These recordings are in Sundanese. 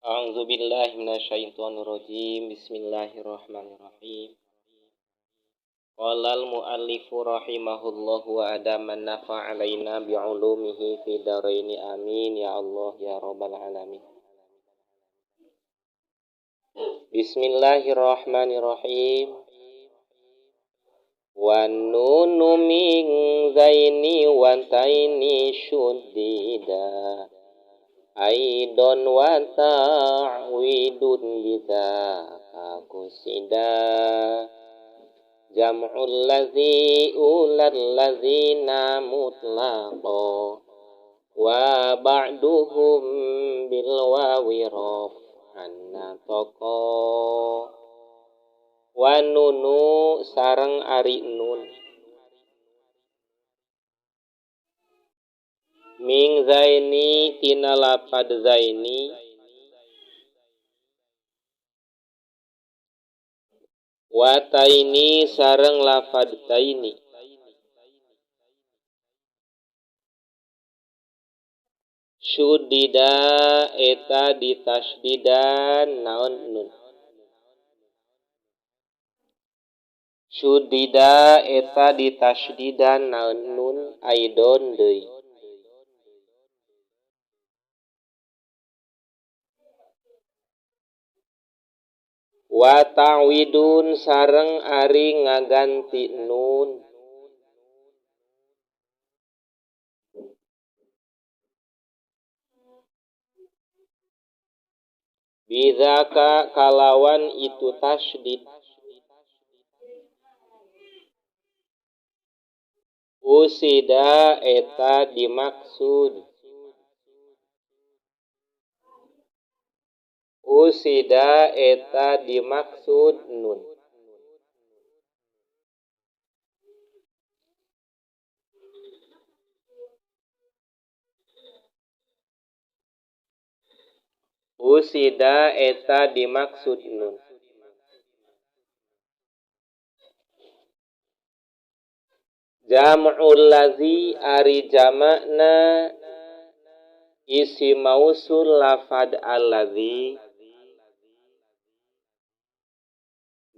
A'udzu billahi minasyaitonir rajim. Bismillahirrahmanirrahim. Qala al-muallifu rahimahullahu wa adama nafa alaina bi'ulumihi fi dharaini, amin ya Allah ya rabbal alamin. Bismillahirrahmanirrahim. Wa nunu min zaini wa taini syuddida aidon wa ta'widun bidzaka kusida jam'ul ladzi ulal ladzina mutlaqa wa ba'duhum bil wawi raf'an nataqa. Wa nunu sareng ari nun ming zaini tina lapad zaini wa taini sareng lafad taini syudida eta ditasdidan naon nun syudida eta ditasdidan naon nun aidon deui. Wa ta'widun sareng ari ngaganti nun bidzaka kalawan itu tasdid usida eta dimaksud usida eta dimaksud nun. Usida eta dimaksud nun. Jam'ul ladzi ari jama'na isi mausul lafad alladzi.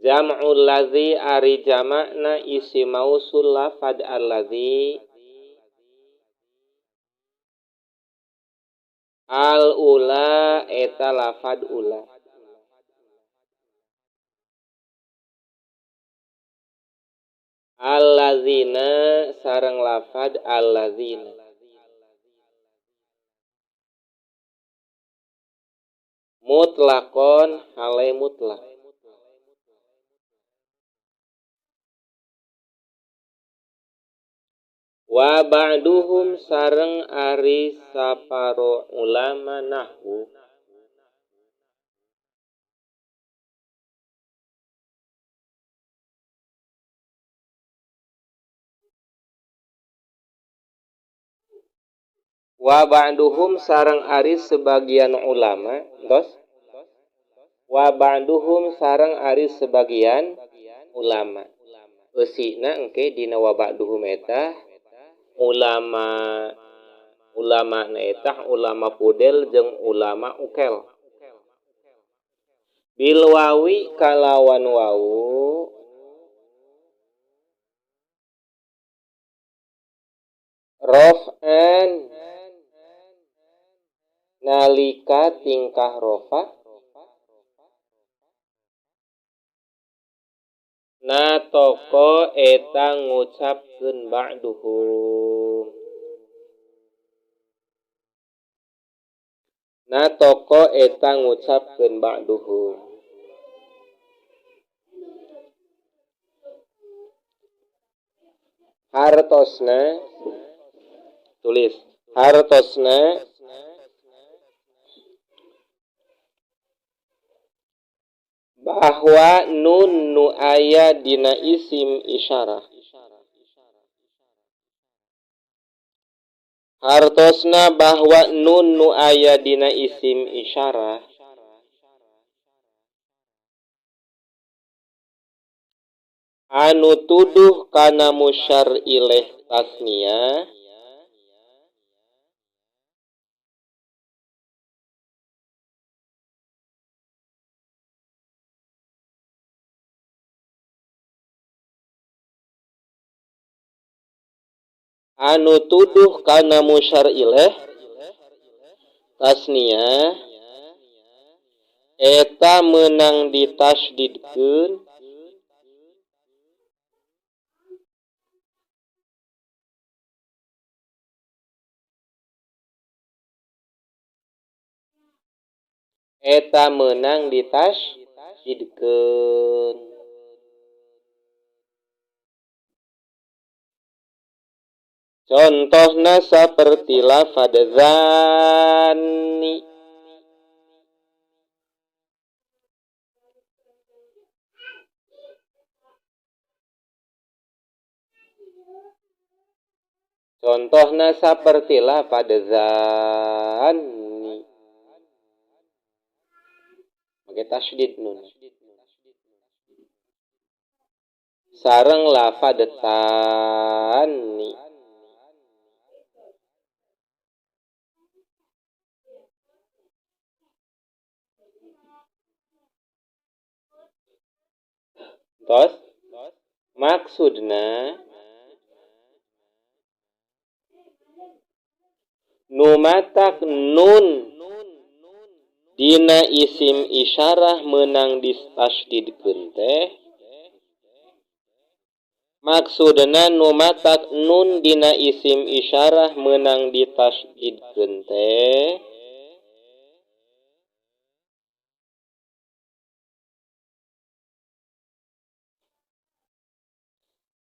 Jam'ul ladzi ari jama'na isi mausul lafad alladzi al ula eta lafad ula. Alladzina sareng lafad alladzina. Mutlakon hale mutlak. Wa ba'duhum sareng ari saparo ulama nahwu wa ba'duhum sareng ari sebagian ulama dos wa ba'duhum sareng ari sebagian ulama eusina engke dina wa ba'duhum eta ulama ulama na eta ulama pudel jeung ulama ukel bil wawi kalawan wawu raf'an nalika tingkah rofa natoko eta ngucapkeun ba'duhum natoko eta ngucapkeun ba'duhum. Hartosna tulis hartosna bahwa nun nu aya dina isim isyarah. Hartosna bahwa nun nu aya dina isim isyarah anu tuduh kana musyar ilaih tasniyah Anu tuduh kana musyar ilaih tasniyah eta meunang ditasydidkeun eta meunang ditasydidkeun. Contohna saperti lafadz zanni. Contohna saperti lafadz zanni. Make tasydid nun. Sareng lafadz tanni. Tos maksudna nu matak nun dina isim isyarah meunang ditasydidkeun teh, maksudna nu matak nun dina isim isyarah meunang ditasydidkeun teh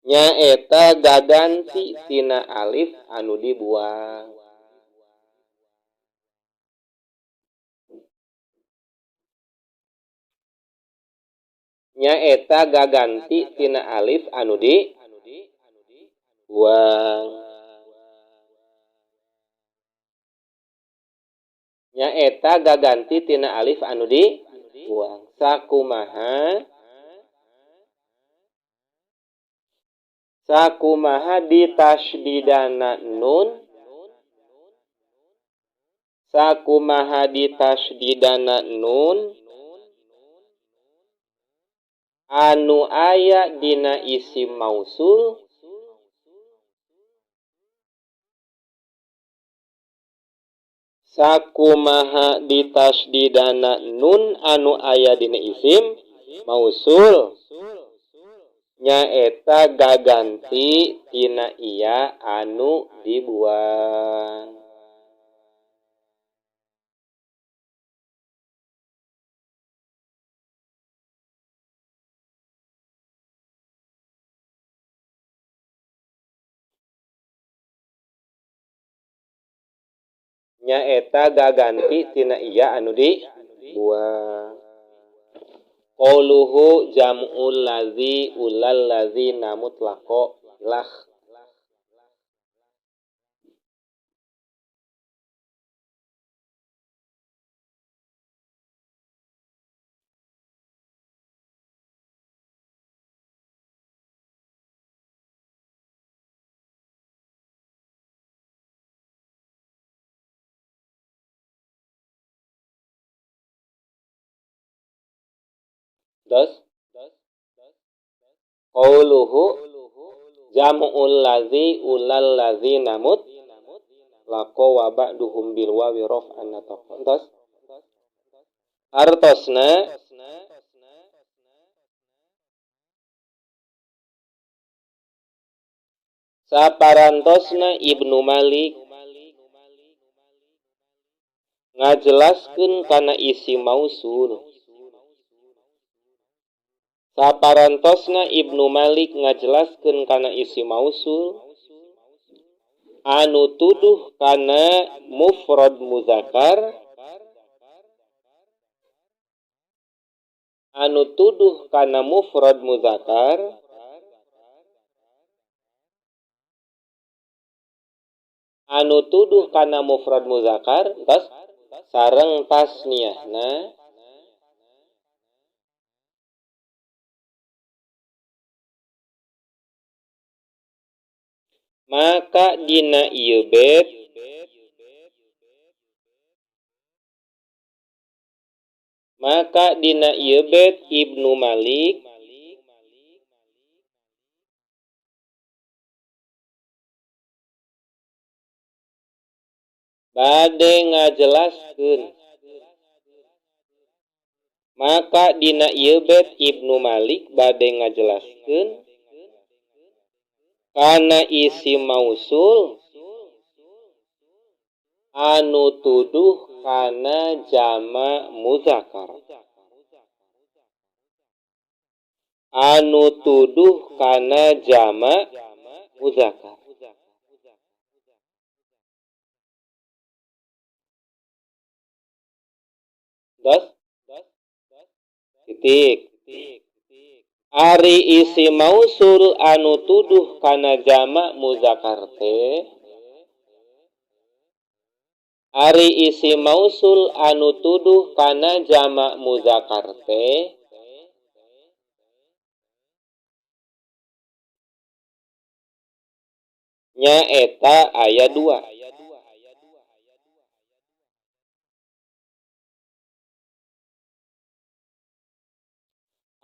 nyaeta gaganti tina alif anu dibuang. Nyaeta gaganti tina alif anu dibuang. Nyaeta gaganti tina alif anu dibuang. Sakumaha sakumaha ditasydidana nun, sakumaha ditasydidana nun anu aya dina isim mausul sakumaha ditasydidana nun anu aya dina isim mausul nyaeta gaganti tina iya anu dibuang. Nyaeta gaganti tina iya anu dibuang. Qauluhu jam'ul ladzi ulal ladzi namutlaqo ilah. Terus qauluhu jam'ul ladzi ulal ladzi namut laqo wa ba'duhum bil wawi raf'an nataq. Terus artosna saparantosna Ibnu Malik ngajelaskeun kana isi mausul. Saparantosna Ibnu Malik ngajelaskeun kana isi mausul anu tuduh kana mufrad muzakkar, anu tuduh kana mufrad muzakkar anu tuduh kana mufrad muzakkar tos sareng tasniyahna maka dina ieu bait maka dina ieu bait Ibnu Malik Bade ngajelaskeun. Maka dina ieu bait Ibnu Malik bade ngajelaskeun kana isim mausul anu tuduh kana jama muzakkar. Anu tuduh kana jama muzakkar. Dos titik. Ari isim mausul anu tuduh kana jama muzakkar teh, ari isim mausul anu tuduh kana jama muzakkar teh nyaeta aya 2.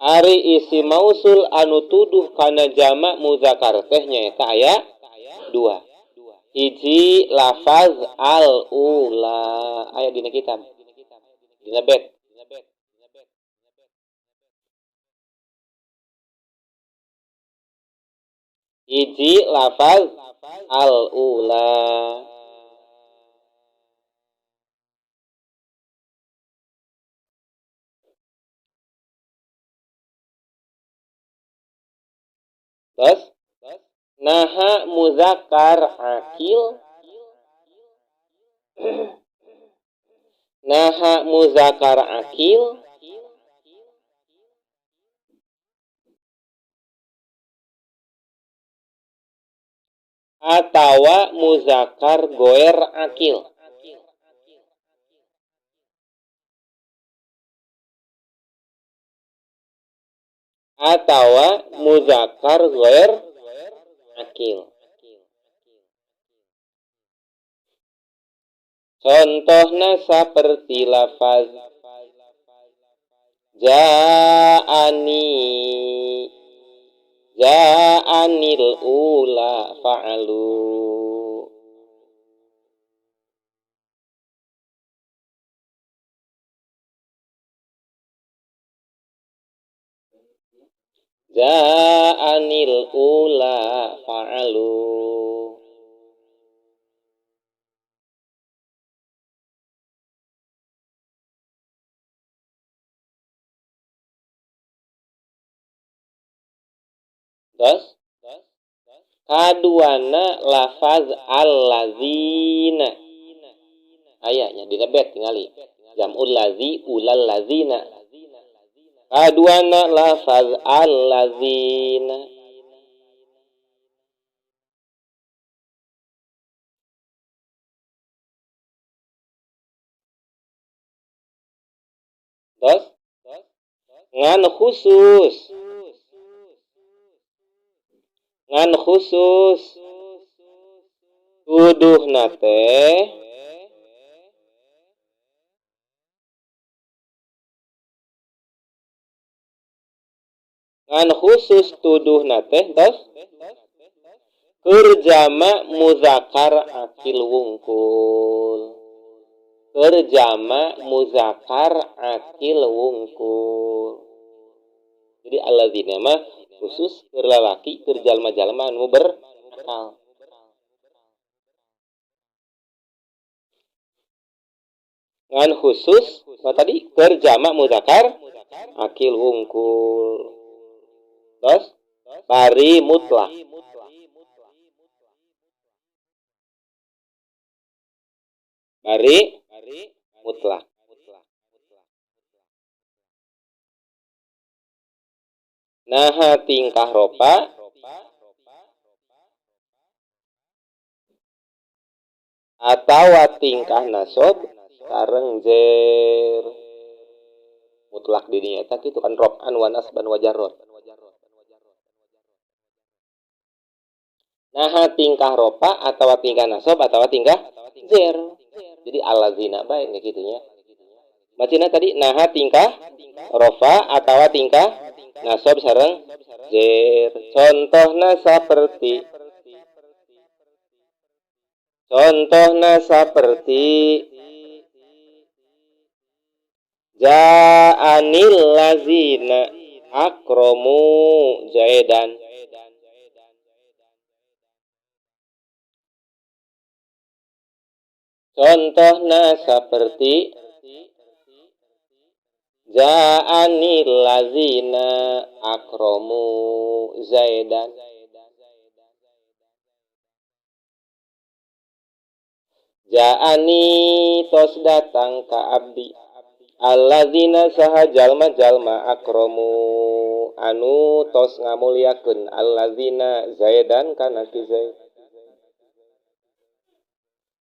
Ari isim mausul anu tuduh kana jama muzakkar teh nyaeta aya 2. Hiji lafaz al-ula aya dina kitab dina bait. Hiji lafaz al-ula. Terus naha muzakkar akil, naha muzakkar akil atawa muzakkar goer akil. Atawa muzakkar goer akil. Contohna saperti lafaz ja'ani, ja'anil ula fa'alu. Ja'anil ula fa'alu. Terus kaduana lafaz allazina. Ayatnya dina bait tingali. Jam'ul lazi ulal lazina. Kaduana lafaz allazina. Terus ngan khusus, ngan khusus tuduhna teh ngan khusus tuduhna teh tos keur jama muzakkar akil wungkul, keur jama muzakkar akil wungkul. Jadi allazina mah khusus keur lalaki, keur jalma-jalma anu berakal. Ngan khusus apa tadi keur jama muzakkar akil wungkul. Terus bari mutlak. Bari mutlak. Naha tingkah ropa atawa tingkah nasob sareng jer. Mutlak di dinya eta kitu kan roban wa nasban wa jarron. Naha tingkah ropa atawa tingkah nasob atawa tingkah jer. Jadi allazina bae kayak gitunya. Macina tadi naha tingkah rofa atawa tingkah nasob sareng jer. Contohna Contohna saperti ja'anil lazina akromu zaidan. Contohna saperti ja'anil lazina akromu zaidan. Ja'ani tos datang ka abdi allazina saha jalma-jalma akromu anu tos ngamuliakeun allazina zaidan kana ki Zaid.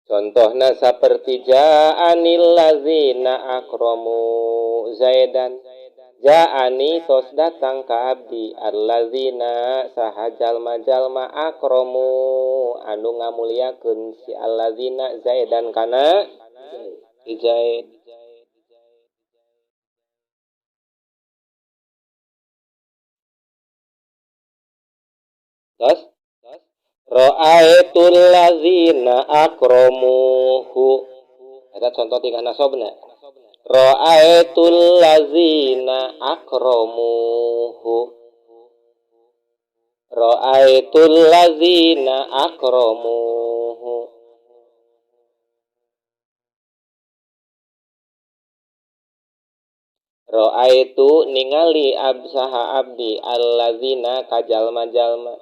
Contohna saperti ja'anil lazina akromu zaidan. Ja'ani tos datang ka abdi allazina saha jalma-jalma akromu anu ngamuliakeun si allazina zaidan kana Zaid. Terus ra'aitul lazina akromuhu. Eta contoh tingkah nasobna. Ra'aitul lazina akromuhu. Ra'aitul lazina akromuhu. Ra'aitu ningali absaha abdi allazina kajalma-jalma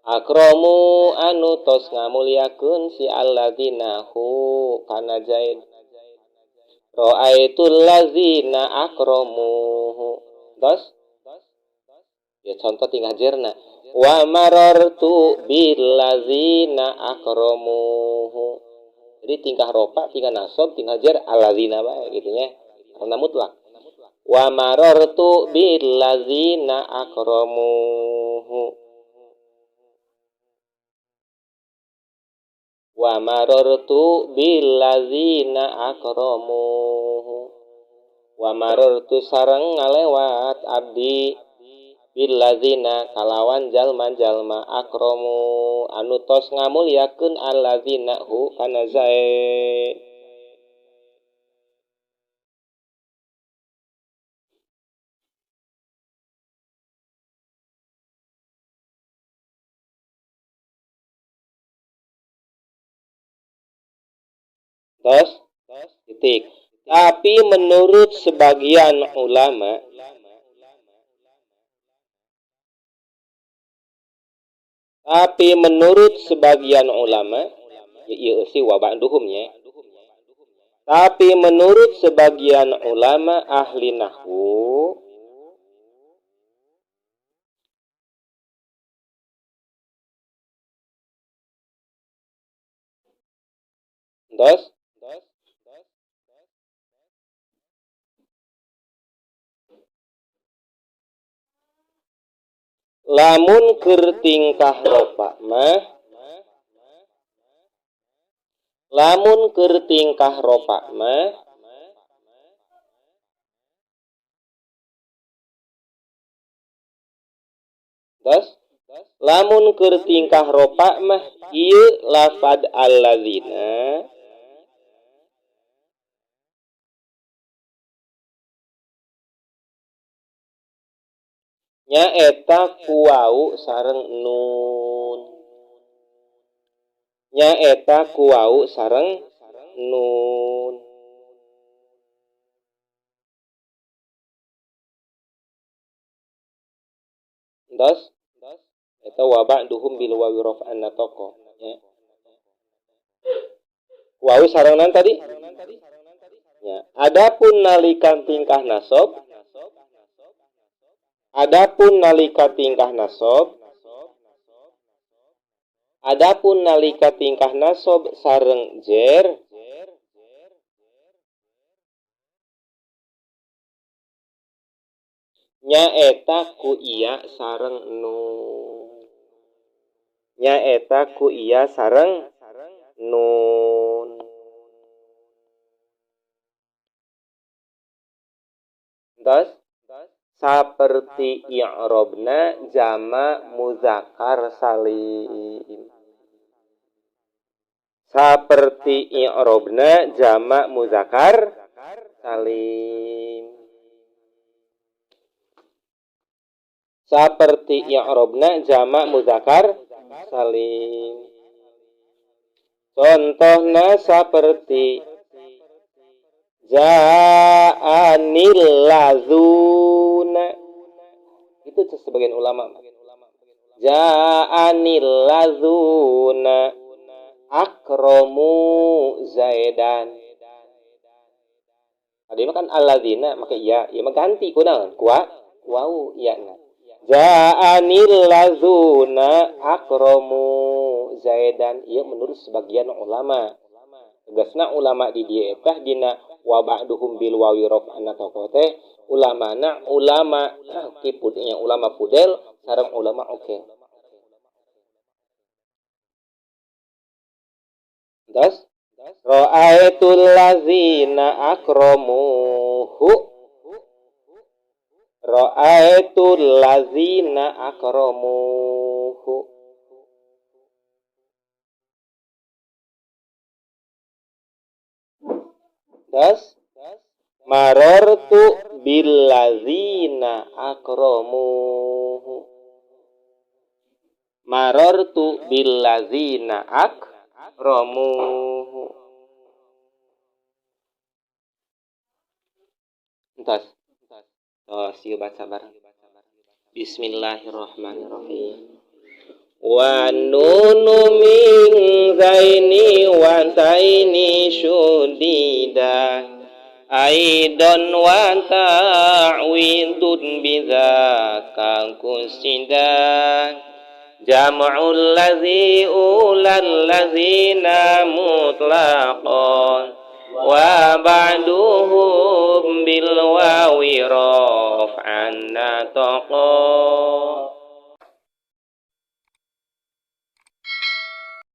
akromu anu tos ngamuliakeun si allazina hu kana Zaid. Ra'aitul lazina akromuhu. Tos ya contoh tinggal jerna. Wa marartu bil lazina akromuhu. Jadi tingkah ropa, tingkah nasab, tingkah jer allazina bae gitu nya. Karena mutlak. Wa marartu bil lazina akromuhu. Wa marartu bil lazina akromuhu. Wa marartu sareng ngalewat abdi bil lazina kalawan jalma-jalma akromu anu tos ngamuliakeun allazina hu kana Zaid. Terus titik. Tapi menurut sebagian ulama, ya sih wa ba'duhumnya. Tapi menurut sebagian ulama ahli nahwu, terus lamun keur tingkah ropa mah, lamun keur tingkah ropa mah terus lamun keur tingkah ropa mah ieu lafad allazina nyaeta ku wau sareng nun. Nyaeta ku wau sareng nun. Terus eta wa ba'duhum bil wawi raf'an nataqa ya. Wau sareng nan tadi? Ya. Adapun nalika tingkah nasab, adapun nalika tingkah nasab, adapun nalika tingkah nasab sareng jer nyaeta ku iya sareng nun. Nyaeta ku iya sareng nun. Terus saperti i'robna jama muzakkar salim. Saperti i'robna jamak muzakkar salim. Saperti i'robna jamak muzakkar salim. Contohna saperti ja'anil lazuna. Itu sebagian ulama. Ja'anil lazuna akromu zaidan. Tadi mah kan alladzina make iya, ieu mah ganti kunaon? Ku wau iya na. Ja'anil lazuna akromu zaidan, ieu menurut sebagian ulama. Tegasna ulama di dieu eta dina wa ba'duhum bil wawi raf'ana tokoh teh ulamana ulama kipudnya ulama pudel sareng ulama oke. Terus ra'aitul ladzina akramuhu, ra'aitul ladzina akramuhu. Terus marartu bil ladzina akramuhu, marartu bil ladzina akramuhu. Entos. Tos yuk baca bareng. Bismillahirrahmanirrahim. Wa nunu min zaini wa taini syudida aidon wa ta'widun bidzaka kusida jam'ul ladzi ulal ladzina mutlaqan wa ba'duhum bil wawi raf'an nataqa.